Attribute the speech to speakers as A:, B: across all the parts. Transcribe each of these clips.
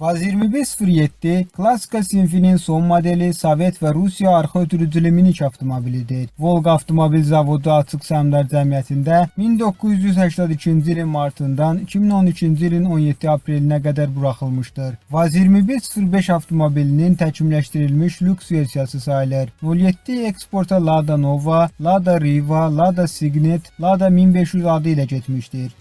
A: Vaz 2107 klassika sinfinin son modeli Sovet və Rusiya arxa ötürücülü minik avtomobilidir. Volga Avtomobil Zavodu Açıq Səhmdar Cəmiyyətində 1982-ci ilin martından 2012-ci ilin 17 aprelinə qədər buraxılmışdır. Vaz 2105 avtomobilinin təkmilləşdirilmiş lüks versiyası sayılır. 07 eksporta Lada Nova, Lada Riva, Lada Signet, Lada 1500 adı ilə getmişdir.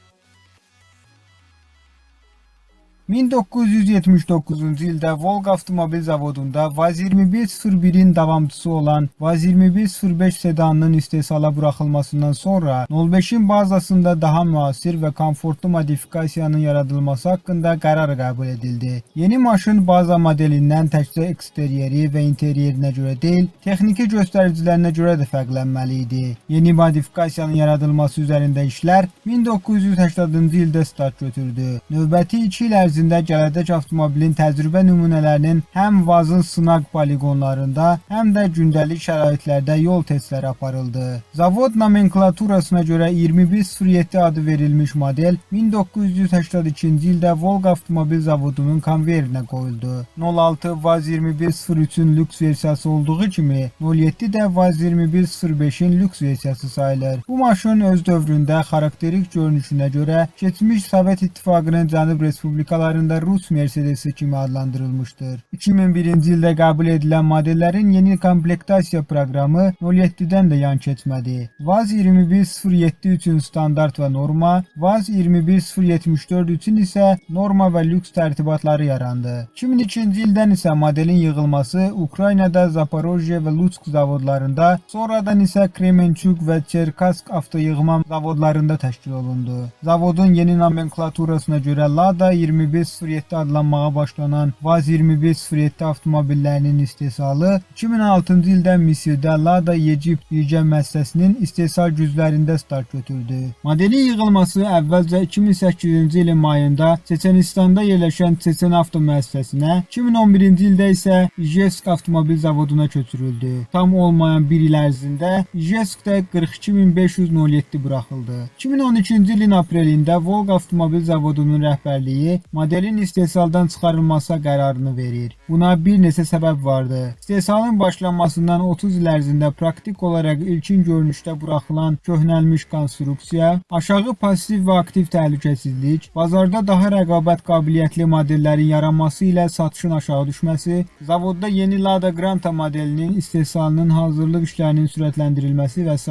A: 1979-cu ildə Volga Avtomobil Zavodunda Vaz 2101-in davamçısı olan Vaz 2105 sedanının istehsala buraxılmasından sonra 05-in bazasında daha müasir və komfortlu modifikasiyanın yaradılması haqqında qərar qəbul edildi. Yeni maşın baza modelindən təkcə eksteryeri və interyerinə görə deyil, texniki göstəricilərinə görə də fərqlənməli idi. Yeni modifikasiyanın yaradılması üzərində işlər 1980-cı ildə start götürdü. Növbəti 2 il ərzində gələcək avtomobilin təcrübə nümunələrinin həm Vazın sınaq poliqonlarında, həm də gündəlik şəraitlərdə yol testləri aparıldı. Zavod nomenklaturasına görə 2107 adı verilmiş model 1982-ci ildə Volga Avtomobil Zavodunun konveyerinə qoyuldu. 06 Vaz 2103-ün lüks versiyası olduğu kimi 07 də Vaz 2105-in lüks versiyası sayılır. Bu maşın öz dövründə xarakterik görünüşünə görə keçmiş Sovet İttifaqının Cənub Respublikalarında Rus Mercedesi kimi adlandırılmışdır. 2001-ci ildə qəbul edilən modellərin yeni komplektasiya proqramı 07-dən də yan keçmədi. Vaz 2107 üçün standart və norma, Vaz 21074 üçün isə norma və lüks tərtibatları yarandı. 2002-ci ildən isə modelin yığılması Ukraynada Zaporojye və Lutsk zavodlarında, sonradan isə Kremenchuk və Çerkask avtoyığma zavodlarında təşkil olundu. Zavodun yeni nomenklaturasına görə Lada 2107 adlanmağa başlanan Vaz 2107 avtomobillərinin istehsalı 2006-cı ildə Misirdə Lada Egypt birgə müəssisəsinin istehsal güclərində start götürdü. Modelin yığılması əvvəlcə 2008-ci ilin mayında Çeçenistanda yerləşən Çeçen Avto müəssisəsinə, 2011-ci ildə isə İjevsk Avtomobil Zavoduna köçürüldü. Tam olmayan bir il ərzində İjevskdə 42507 buraxıldı. 2012-ci ilin aprelində Volga Avtomobil Zavodunun rəhbərliyi modelin istehsaldan çıxarılması qərarını verir. Buna bir neçə səbəb vardı. İstehsalın başlanmasından 30 il ərzində praktik olaraq ilkin görünüşdə buraxılan köhnəlmiş konstruksiya, aşağı passiv və aktiv təhlükəsizlik, bazarda daha rəqabət qabiliyyətli modellərin yaranması ilə satışın aşağı düşməsi, zavodda yeni Lada Granta modelinin istehsalının hazırlıq işlərinin sürətləndirilməsi və s.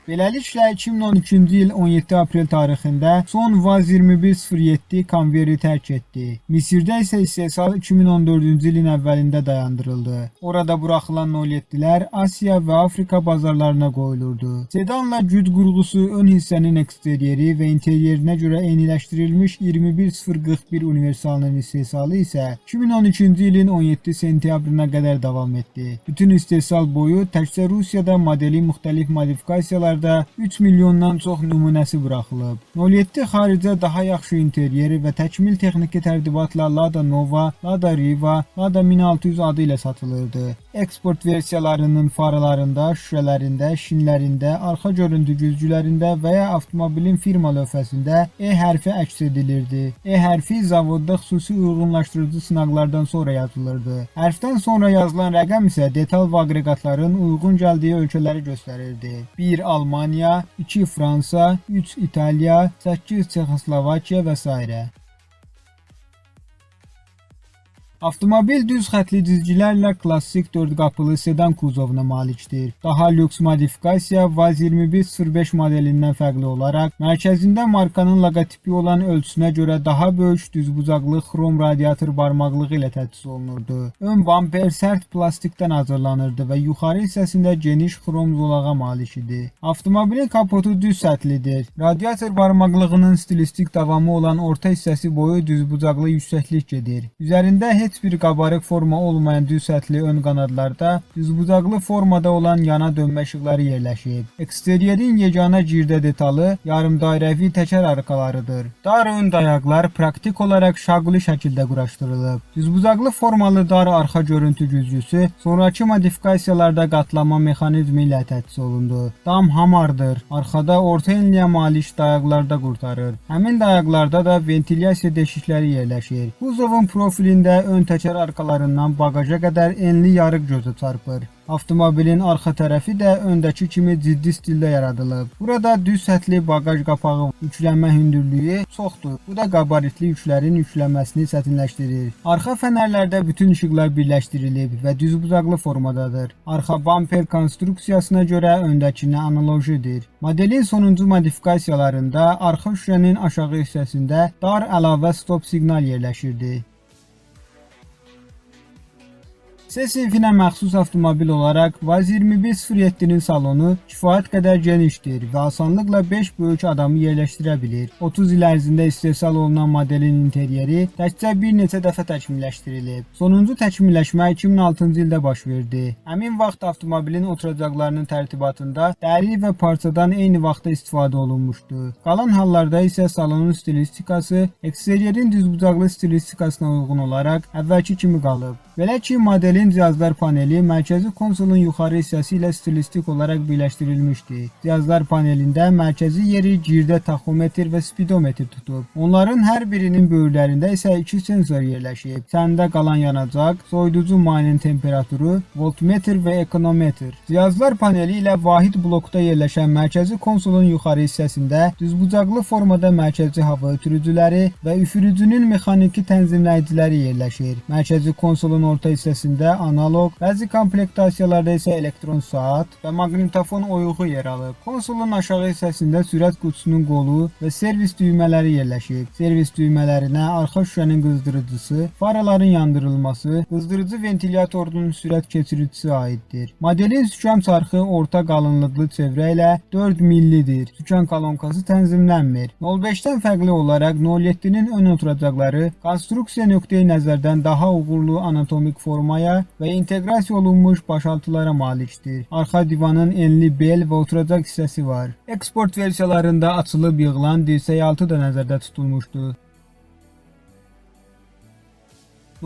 A: Beləliklə 2012-ci il 17 aprel tarixində son Vaz 2107 konveyeri tərk etdi. Misirdə isə istehsal 2014-cü ilin əvvəlində dayandırıldı. Orada buraxılan 07-lər Asiya və Afrika bazarlarına qoyulurdu. Sedanla güc qurğusu ön hissənin eksteryeri və interyerinə görə eyniləşdirilmiş 21041 universalının istehsalı isə 2013-cü ilin 17 sentyabrına qədər davam etdi. Bütün istehsal boyu təkcə Rusiyada modelin müxtəlif modifikasiyalarda 3 milyondan çox nümunəsi buraxılıb. 07 xaricə daha yaxşı interyeri və təkmil texniki tərtibatla Lada Nova, Lada Riva, Lada 1600 adı ilə satılırdı. Eksport versiyalarının faralarında, şüşələrində, şinlərində, arxa görüntü güzgülərində və ya avtomobilin firma lövhəsində E hərfi əks edilirdi. E hərfi zavodda xüsusi uyğunlaşdırıcı sınaqlardan sonra yazılırdı. Hərfdən sonra yazılan rəqəm isə detal və aqreqatların uyğun gəldiyi ölkələri göstərirdi. 1 Almaniya, 2 Fransa, 3 İtaliya, 8 Çexoslovakiya və s. Avtomobil düz xətli cizgilərlə klassik 4 qapılı sedan kuzovuna malikdir. Daha lüks modifikasiya Vaz 2105 modelindən fərqli olaraq mərkəzində markanın loqotipi olan ölçüsünə görə daha böyük düzbucaqlı xrom radiator barmaqlığı ilə təchiz olunurdu. Ön bamper sərt plastikdən hazırlanırdı və yuxarı hissəsində geniş xrom zolağa malik idi. Avtomobilin kapotu düz sətlidir. Radiator barmaqlığının stilistik davamı olan orta hissəsi boyu düzbucaqlı yüksəklik gedir. Üzərində heç bir qabarıq forma olmayan düz sətli ön qanadlarda düzbucaqlı formada olan yana dönmə işıqları yerləşib. Eksteryerin yeganə girdə detalı yarımdairəvi təkər arkalarıdır. Dar ön dayaqlar praktik olaraq şaquli şəkildə quraşdırılıb. Düzbucaqlı formalı dar arxa görüntü güzgüsü sonrakı modifikasiyalarda qatlama mexanizmi ilə təchiz olundu. Dam hamardır. Arxada orta enliyə malik dayaqlarda qurtarır. Həmin dayaqlarda da ventilyasiya deşikləri yerləşir. Kuzovun profilində ön təkər arkalarından baqaja qədər enli yarıq gözə çarpır. Avtomobilin arxa tərəfi də öndəki kimi ciddi stildə yaradılıb. Burada düz sətli baqaj qapağı, yüklənmə hündürlüyü çoxdur. Bu da qabaritli yüklərin yüklənməsini çətinləşdirir. Arxa fənərlərdə bütün işıqlar birləşdirilib və düzbucaqlı formadadır. Arxa bamper konstruksiyasına görə öndəkinə analojidir. Modelin sonuncu modifikasiyalarında arxa şüşənin aşağı hissəsində dar əlavə stop siqnal yerləşirdi. C sinifinə məxsus avtomobil olaraq VAZ 2107-nin salonu kifayət qədər genişdir və asanlıqla 5 böyük adamı yerləşdirə bilir. 30 il ərzində istehsal olunan modelin interyeri təkcə bir neçə dəfə təkmilləşdirilib. Sonuncu təkmilləşmə 2006-cı ildə baş verdi. Həmin vaxt avtomobilin oturacaqlarının tərtibatında dəri və parçadan eyni vaxtda istifadə olunmuşdu. Qalan hallarda isə salonun stilistikası eksteryerin düzbucaqlı stilistikasına uyğun olaraq əvvəlki kimi qalıb. Belə ki, modelin cihazlar paneli mərkəzi konsolun yuxarı hissəsi ilə stilistik olaraq birləşdirilmişdi. Cihazlar panelində mərkəzi yeri girdə taxometr və spidometr tutub. Onların hər birinin böyürlərində isə iki sensor yerləşib. Səndə qalan yanacaq, soyuducu mayenin temperaturu, voltmetr və ekonometr. Cihazlar paneli ilə vahid blokda yerləşən mərkəzi konsolun yuxarı hissəsində düzbucaqlı formada mərkəzi hava ötürücüləri və üfürücünün mexaniki tənzimləyiciləri yerləşir. Mərkəzi konsolun orta hissəsində analoq, bəzi komplektasiyalarda isə elektron saat və maqnitofon oyuğu yer alıb. Konsolun aşağı hissəsində sürət qutusunun qolu və servis düymələri yerləşib. Servis düymələrinə arxa şüşənin qızdırıcısı, faraların yandırılması, qızdırıcı ventilyatorunun sürət keçiricisi aiddir. Modelin sükan çarxı orta qalınlıqlı çevrə ilə 4 millidir. Sükan kolonkası tənzimlənmir. 05-dən fərqli olaraq 07-nin ön oturacaqları konstruksiya nöqteyi nəzərdən daha uğurlu anatomik formaya və inteqrasiya olunmuş başaltılara malikdir. Arxa divanın enli bel və oturacaq hissəsi var. Eksport versiyalarında açılıb yığılan dirsək altı da nəzərdə tutulmuşdu.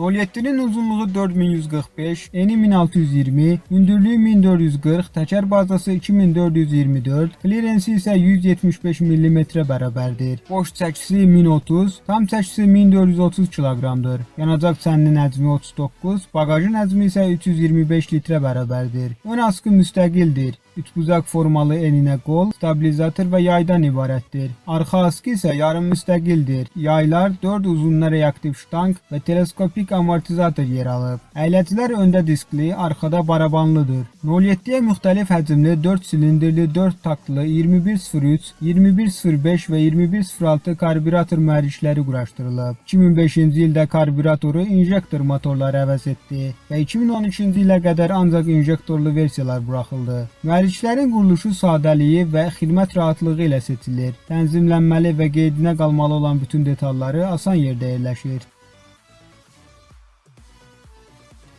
A: 07-nin uzunluğu 4145, eni 1620, hündürlüyü 1440, təkər bazası 2424, klirensi isə 175 mm bərabərdir. Boş çəkisi 1030, tam çəkisi 1430 kiloqramdır. Yanacaq çəninin həcmi 39, baqajın həcmi isə 325 litrə bərabərdir. Ön askı müstəqildir. Üçbucaq formalı eninə qol, stabilizator və yaydan ibarətdir. Arxa askı isə yarım müstəqildir. Yaylar 4 uzununa reaktiv ştank və teleskopik amortizator yer alıb. Əyləclər öndə diskli, arxada barabanlıdır. 07-yə müxtəlif həcmli 4 silindrli 4 taktlı 2103, 2105 və 2106 karbürator mühərrikləri quraşdırılıb. 2005-ci ildə karbüratoru injektor motorları əvəz etdi və 2013-cü ilə qədər ancaq injektorlu versiyalar buraxıldı. Mühərriklərin quruluşu sadəliyi və xidmət rahatlığı ilə seçilir. Tənzimlənməli və qeydinə qalmalı olan bütün detalları asan yerdə yerləşir.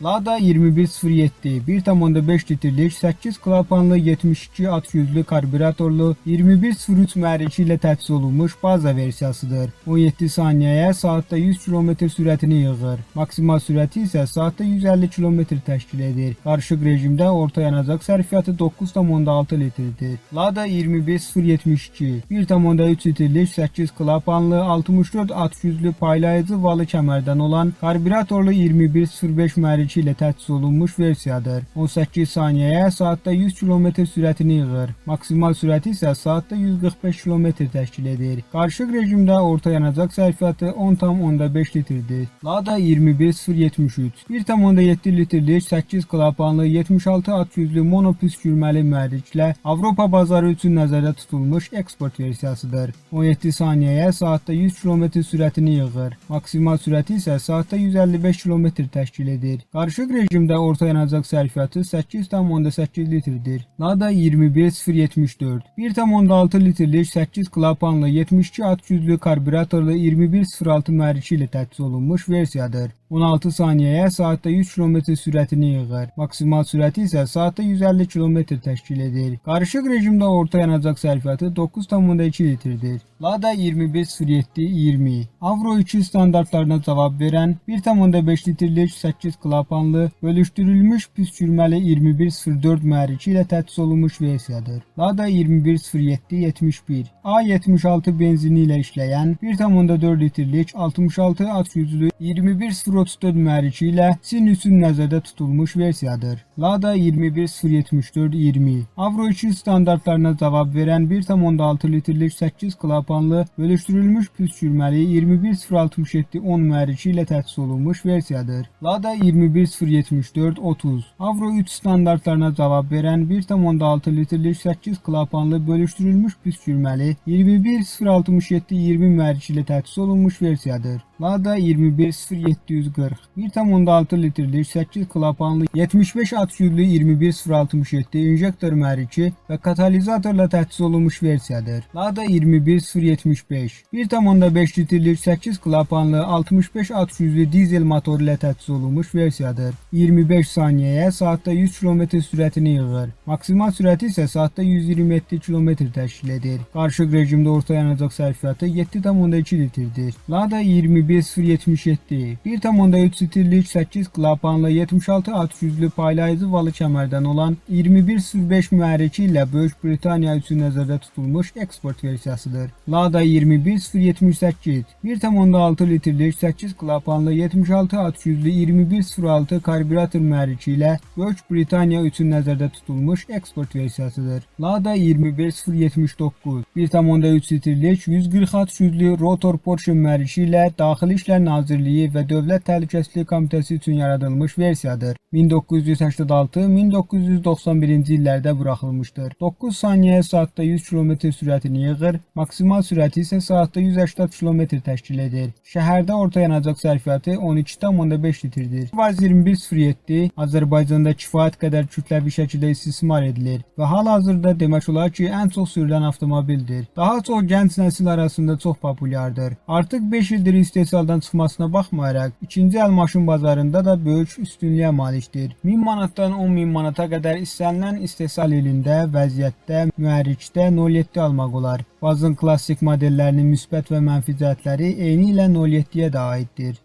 A: Lada 2107 1,5 litrlik 8 klapanlı 72 at güclü karbüratorlu 2103 mühərriki ilə təchiz olunmuş baza versiyasıdır. 17 saniyəyə saatda 100 km sürətini yığır. Maksimal sürəti isə saatda 150 km təşkil edir. Qarışıq rejimdə orta yanacaq sərfiyyatı 9,6 litrdir. Lada 21072 1,3 litrlik 8 klapanlı 64 at güclü paylayıcı valı kəmərdən olan karbüratorlu 2105 mühərriki ilə təchiz olunmuş versiyadır. 18 saniyəyə saatda 100 km sürətini yığır. Maksimal sürəti isə saatda 145 km təşkil edir. Qarışıq rejimdə orta yanacaq sərfiyyatı 10,5 litrdir. Lada 21073 1,7 litrlik 8 klapanlı 76 at güclü monopüskürməli mühərriklə Avropa bazarı üçün nəzərdə tutulmuş eksport versiyasıdır. 17 saniyəyə saatda 100 km sürətini yığır. Maksimal sürəti isə saatda 155 km təşkil edir. Qarışıq rejimdə orta yanacaq sərfiyyatı 8,8 litrdir. Lada 21074 1,6 litrlik 8 klapanlı 72 at güclü karbüratorlu 2106 mühərriki ilə təchiz olunmuş versiyadır. 16 saniyəyə saatda 100 km sürətini yığır. Maksimal sürəti isə saatda 150 km təşkil edir. Qarışıq rejimdə orta yanacaq sərfiyyatı 9,2 litrdir. Lada 2107-20 Avro 2 standartlarına cavab verən 1,5 litrlik 8 klapanlı bölüşdürülmüş püskürməli 2104 mühərriki ilə təchiz olunmuş versiyadır. Lada 2107-71 A76 benzini ilə işləyən 1,4 litrlik 66 at güclü 21034 mühərriki ilə Çin üçün nəzərdə tutulmuş versiyadır. Lada 21074-20 Avro 2 standartlarına cavab verən 1,6 litrlik 8 klapanlı bölüşdürülmüş püskürməli 21067-10 mühərriki ilə təchiz olunmuş versiyadır. Lada 21074-30 Avro 3 standartlarına cavab verən 1,6 litrlik 8 klapanlı bölüşdürülmüş püskürməli 21067-20 mühərriki ilə təchiz olunmuş versiyadır. Lada 210740 1,6 litrlik 8 klapanlı 75 at güclü 21067 injektor mühərriki və katalizatorla təchiz olunmuş versiyadır. Lada 21075 1,5 litrlik 8 klapanlı 65 at güclü dizel motoru ilə təchiz olunmuş versiyadır. 25 saniyəyə saatda 100 km sürətini yığır. Maksimal sürəti isə saatda 127 km təşkil edir. Qarışıq rejimdə orta yanacaq sərfiyyatı 7,2 litrdir. Lada 21077 1,3 litrlik 8 klapanlı 76 at güclü paylayıcı valı kəmərdən olan 2105 mühərriki ilə Böyük Britaniya üçün nəzərdə tutulmuş eksport versiyasıdır. Lada 21078 1,6 litrlik 8 klapanlı 76 at güclü 2106 karbürator mühərriki ilə Böyük Britaniya üçün nəzərdə tutulmuş eksport versiyasıdır. Lada 21079 1,3 litrlik 140 at güclü rotor Porsche mühərriki ilə Daxili İşlər Nazirliyi və Dövlət Təhlükəsizlik Komitəsi üçün yaradılmış versiyadır. 1986-1991-ci illərdə buraxılmışdır. 9 saniyəyə saatda 100 km sürətini yığır, maksimal sürəti isə saatda 180 km təşkil edir. Şəhərdə orta yanacaq sərfiyyatı 12,5 litrdir. Vaz 2107 Azərbaycanda kifayət qədər kütləvi şəkildə istismar edilir və hal-hazırda demək olar ki, ən çox sürülən avtomobildir. Daha çox gənc nəsil arasında çox populyardır. Artıq 5 ildir istehsaldan çıxmasına baxmayaraq, ikinci əl maşın bazarında da böyük üstünlüyə malikdir. 1000 manatdan 10.000 manata qədər istənilən istehsal ilində, vəziyyətdə, mühərrikdə 07 almaq olar. Vazın klassik modellərinin müsbət və mənfi cəhətləri eyni ilə 07-yə də aiddir.